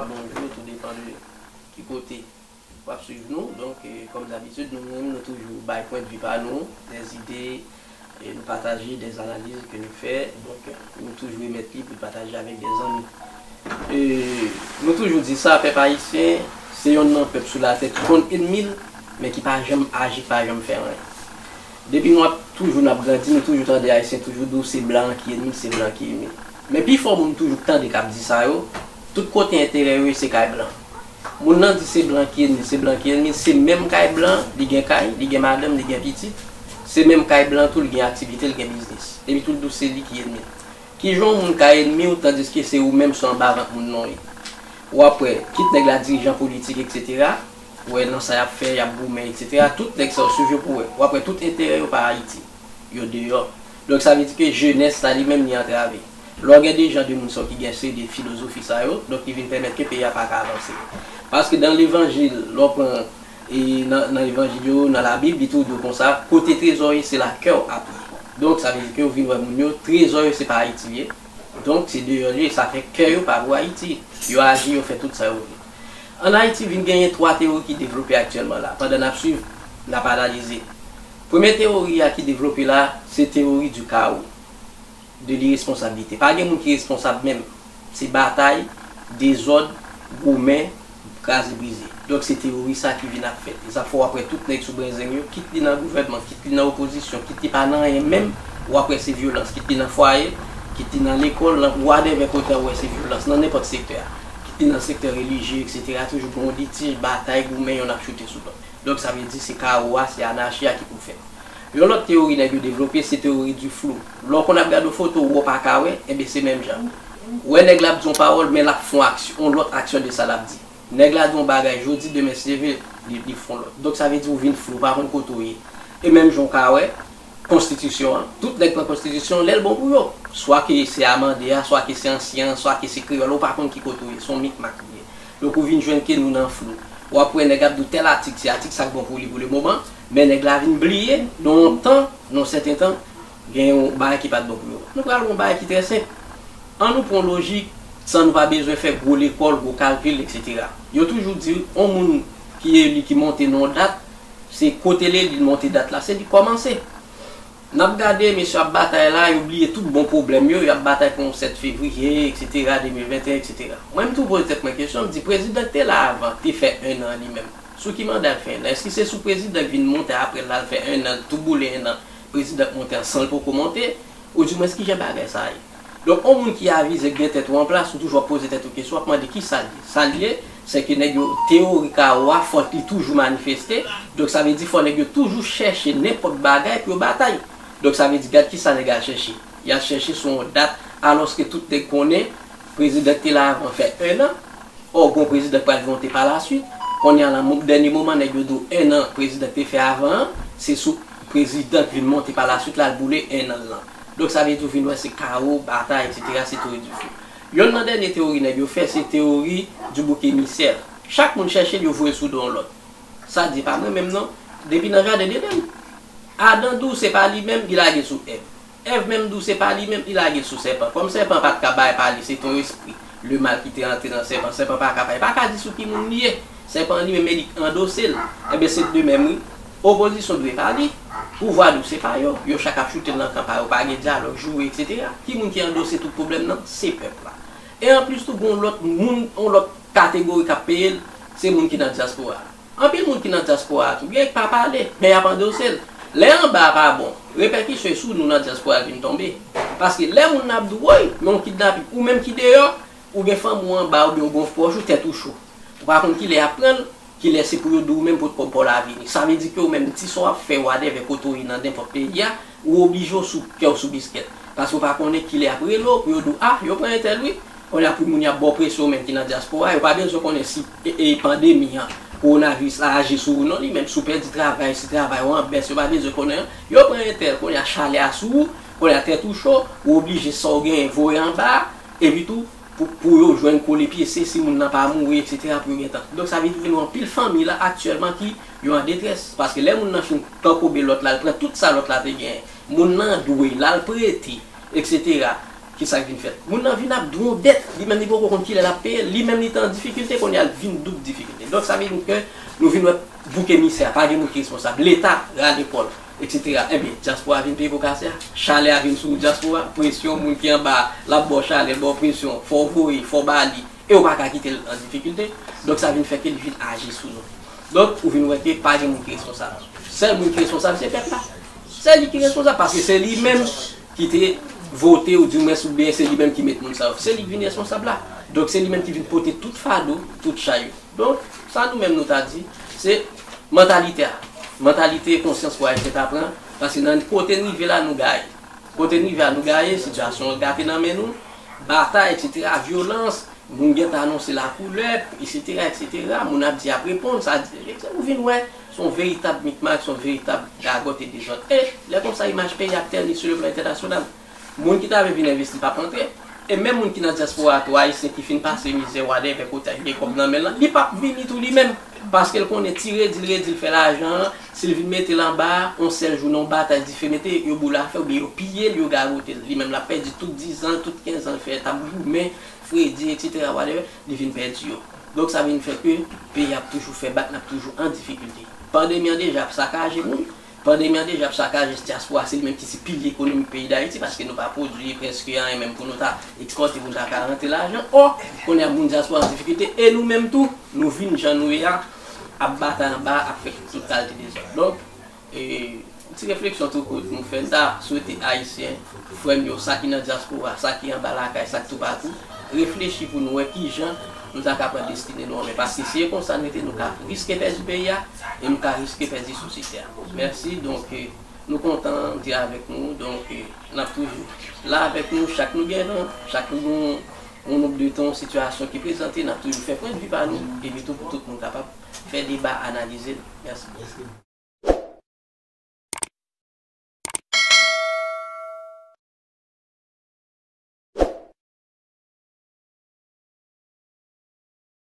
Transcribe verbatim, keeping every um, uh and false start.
Bonjou, tou depan de ki kote w ap swiv nou. Donk, eh, kòm dabitid, nou menm, nou toujou bay pwendvi pa nou, dèzide, eh, nou pataje, dèzanaliz ke nou fè. Donk, nou toujou remèt li pou pataje avèk dèzanmi. Eh, nou toujou di sa, pèp ayisyen, se yonn nan pèp sou latè ki konn ènmi l, men ki pa janm aji, ki pa janm fè anyen. Depi nou ap toujou n ap grandi, nou toujou tande Ayisyen toujou di w se blan an ki ènmi l, se blan ki ènmi l. Men pifò moun toujou k tande k ap di sa yo, tout kote enterè yo ye se kay blan. Moun nan di se blan ki ènmi l, se blan ki ènmi l, se menm kay blan, li gen kay, li gen madanm, li gen pitit, se menm kay blan tou, li gen aktivite, li gen biznis. Epi tou l di w se li ki ènmi l. Kijan yon moun ka ènmi w tandiske se ou menm sou anba vant moun nan w ye? W ap wè, kit nèg la dirijan politik, etsetera, w wè nan sa y ap fè, y ap goumen, etsetera, tout nèg sa yo swiv yo pou wè. W ap wè tout enterè yo pa Ayiti. Yo deyò. Donk sa vle di ke jenès la li menm li antrave. Lè w gen de jan de moun sa yo ki gen seri de filozofi sa yo, donk li vin pèmèt ke peyi a pa ka avanse. Paske dan levanjil, lè w pran e nan, nan levanjil yo, nan Labib, li toujou di w konsa, kote trezò ye, se la kè w ap ye. Donk, sa vle di ke w vin wè moun yo, trezò yo, se pa Ayiti l ye. Donk, se deyò l ye, sa fè kè yo pa pou Ayiti. Yo aji, yo fè tout sa yo vle. Ann Ayiti, vin genyen twa teyori ki devlope aktyèlman la. Pandan n ap swiv, n ap analize. Premye teyori a ki devlope la, se teyori di kawo. De liresponsabilite. Pa gen moun ki responsab menm. Se batay, dezòd, goumen, kraze brize. Donk se teyori sa ki vin ap fèt. E sa fè w ap wè tout nèg sou brenzeng yo, kit li nan gouvènman, kit li nan opozisyon, kit li pa nan anyen menm, w ap wè se vyolans. Kit li nan fwaye, kit li nan lekòl, nan whatever kote a w wè se vyolans, nan nenpòt sektè a. Kit li nan sektè relijye, etsetera, toujou gen yon litij, batay, goumen, yonn ap choute sou lòt. Donk sa vle di se kawo a, se anachi a ki pou fèt. Yon lòt teyori nèg yo devlope, se teyori di flou. Lè w konn ap gade yon foto, ou wè w pa ka wè, enben se menm jan. Ou wè nèg la ap di yon pawòl, men l ap fè yon aksyon, yon lòt aksyon de sa l ap di. Nèg la di yon bagay jodi, demen si Dye vle, li, li fè yon lòt. Donk sa vle di ou vin flou, ou pa konn kote w ye. E menm jan w ka wè, konstitisyon an, tout nèg pran konstitisyon lè l bon pou yo. Swa ke se amande a, swa ke se ansyen an, swa ke se kreyòl, ou pa konn ki kote w ye, se yon mikmak li ye. Donk ou vin jwenn ke nou nan flou. W ap wè nèg ap di w tèl atik, se atik sa k bon pou li pou le moman, men nèg la vin bliye, nan yon tan, nan yon sèten tan, gen yon bagay ki pa t bon pou yo. Nou pral wè yon bagay ki trè senp. Ann nou pran yon lojik, san nou pa bezwen fè gwo lekòl, gwo kalkil, etsetera. Yo toujou di, yon moun ki eli, ki monte nan yon dat, se kote l eli, l monte dat la, se li k kòmanse. N ap gade, mesye ap batay la, yo bliye tout bon pwoblèm yo, y ap batay pou yon sèt fevriye, etsetera, de mil venteyen, etsetera. Mwen, m tou poze tèt mwen kesyon, m di, prezidan k te la avan, te fè en an li menm. Sou ki manda l fè en an? Èske se sou prezidan k vin monte apre l la, l fè en an, l tou boule en an, prezidan k monte an san l poko monte? Oudimwens, kijan bagay sa a ye? Donk, yon moun ki avize, k gen tèt ou an plas, ou toujou ap poze tèt ou kesyon, w ap mande kisa l ye. Sa l ye, se ke nèg yo, teyori kawo a, fòk li toujou manifeste. Donk, sa vle di fò nèg yo toujou chèche nenpòt bagay pou yo batay. Donk, sa vle di, gad kisa nèg al chèche. Y al chèche sou yon dat, alòske tout nèg konnen, prezidan ki te la avan fè en an, ò, gon prezidan k pral monte pa la swit. Kounye a la, mo-, dènye moman, nèg yo di w en an, prezidan k te fè avan an, se sou prezidan k vin monte pa la swit la, l boule en an l lan. Donk, sa vle di w vin wè se kawo, batay, etsetera, se teyori di flou. Yonn nan dènye teyori nèg yo fè, se teyori di bouk emisè. Chak moun chèche l, yo voye sou do yon lòt. Sa di pa mwen menm non. Depi nan jaden Edenn, Adan di w se pa li menm, li lage sou Èv. Èv menm di w se pa li menm, li lage sou sèpan. Kòm sèpan pa t ka bay pa li, se te yon espri lemal ki te antre nan sèpan. Sèpan pa ka bay, pa ka di sou ki moun li ye. Sèpan li menm, e li k andose l. Enben, se de menm wi. Opozisyon dwe pa li. Pouvwa di w se pa yo. Yo chak ap choute nan kan pa yo, pa gen dyalòg, joure, etsetera. Ki moun ki andose tout pwoblèm nan? Se pèp la. E anplis tou, gen yon lòt moun, yon lòt kategori k ap peye l, se moun ki nan dyaspora a. Anpil moun ki nan dyaspora a tou, gen k pa pale, men y ap andose l. Lè anba a pa bon, repèkisyon sou nou nan dyaspora a vin tonbe. Paske lè moun nan ap di w, woy, men yon kidnaping, ou menm ki deyò, ou gen fanmi w anba, oubyen ou gen yon pwòch ou, tèt ou cho. Ou pa konn kilè y ap pran l, kilè se pou yo di w menm pot kòb pa w la vini. Sa vle di ke ou menm, ti sa w ap fè, whatever, kote w ye nan nenpòt peyi a, ou oblije w sou kè w sou biskèt. Paske w pa konnen kilè y ap rele w pou yo di w, a, yo pran entèl wi. Kounye a pou moun y ap ba w presyon, ou menm ki nan dyaspora, yo pa bezwen konnen si e, e pandemi an, kowonaviris la aji sou ou non, li menm si w pèdi travay, si travay ou an bès, yo pa bezwen konnen. Yo pran entèl, kounye a chalè a sou ou, kounye a tèt ou cho, ou oblije sa w genyen voye anba a, epi tou, pou, pou yo jwenn kole pyese, si moun nan pa mouri, etsetera, pou yo gentan. Donk, sa vle di gen yon anpil fanmi la aktyèlman ki yo an detrès. Paske lè moun nan fin kankobe lòt la, l pran tout sa lòt la te genyen. Moun nan dwe, l al prete, etsetera. Ki sa k vin fèt? Moun nan vin ap dwe yon dèt, li menm li poko konn kilè l ap peye l, li menm li te an difikilte, kounye a l vin doub difikilte. Donk sa vle di ke nou vin wè bouk emisè a, pa gen moun ki responsab. Leta rale kò l, etsetera. Ebyen, dyaspora vin peye po kase a. Chalè a vin sou dyaspora, presyon, moun ki anba a, l ap ba w chalè, l ba w presyon, fò w voye, fò w ba li, e w pa ka kite l an difikilte. Donk sa vin fè ke li vin aji sou nou. Donk, ou vin wè ke pa gen moun ki responsab. Sèl moun ki responsab, se pèp la. Se li ki responsab, paske se li menm ki te vote, ou di mwens, oubyen se li menm ki met moun sa yo. Se li ki vin responsab la. Donk, se li menm ki vin pote tout fado, tout chay yo. Donk, sa nou menm nou ta di, se mantalite a. Mantalite, konsyans pou Ayisyen ta pran, paske nan kote n rive la, nou gaye. Kote n rive a, nou gaye, sitiyasyon an gate nan men nou, batay, etsetera, vyolans, moun gentan anonse lakoulè, etsetera, etsetera, moun ap di y ap reponn, sa di, ou vin wè, se yon veritab mikmak, se yon veritab gagòt e dezòd. E, lè konsa, imaj peyi a ap tèni sou le plan entènasyonal. Moun ki ta vle vin envesti p ap antre. E menm moun ki nan dyaspora a tou, Ayisyen ki fin pase mizè, whatever, kote a gen kòb nan men l lan, li p ap vini tou li menm. Paske l konnen ti redi l redi l fè lajan an, si l vin mete l anba a, yon sèl jou nan yon batay dife mete, yo boule afè oubyen yo piye l, yo gagote l. Li menm l ap pèdi tout dizan, tout kenz an l fè t ap goumen, fredi, etsetera, whatever, li vin pèdi yo. Donk sa vin fè ke peyi a ap toujou fè bak, n ap toujou an difikilte. Pandemi an deja ap sakaje moun, Pandemi an deja ap sakaje dyaspora, se li menm ki se pilye ekonomik peyi Dayiti, paske nou pa pwodui prèske anyen menm pou nou ta ekspòte, pou nou ta ka rantre lajan. Ò, kounye a moun dyaspora an difikilte, e nou menm tou, nou vin jan nou ye a, ap batay anba, ap fè tout kalite dezòd. Donk, e, ti refleksyon tou kout nou fè, n ta swete Ayisyen, frè m yo, sa ki nan dyaspora, sa ki anba lakay, sa ki toupatou, reflechi pou nou wè kijan nou ta ka pran destine nou an men. Paske si e konsa n rete, nou ka riske pèdi peyi a, e nou ka riske pèdi sosyete a. Mèsi, donk, e, nou kontan di avèk nou, donk, e, n ap toujou la avèk nou, chak nou gen tan, chak nou gen yon, yon noub de tan, yon sitiyasyon ki prezante, n ap toujou fè pwennvi pa nou, epi tou pou tout moun kapab fè deba, analize l. Mèsi.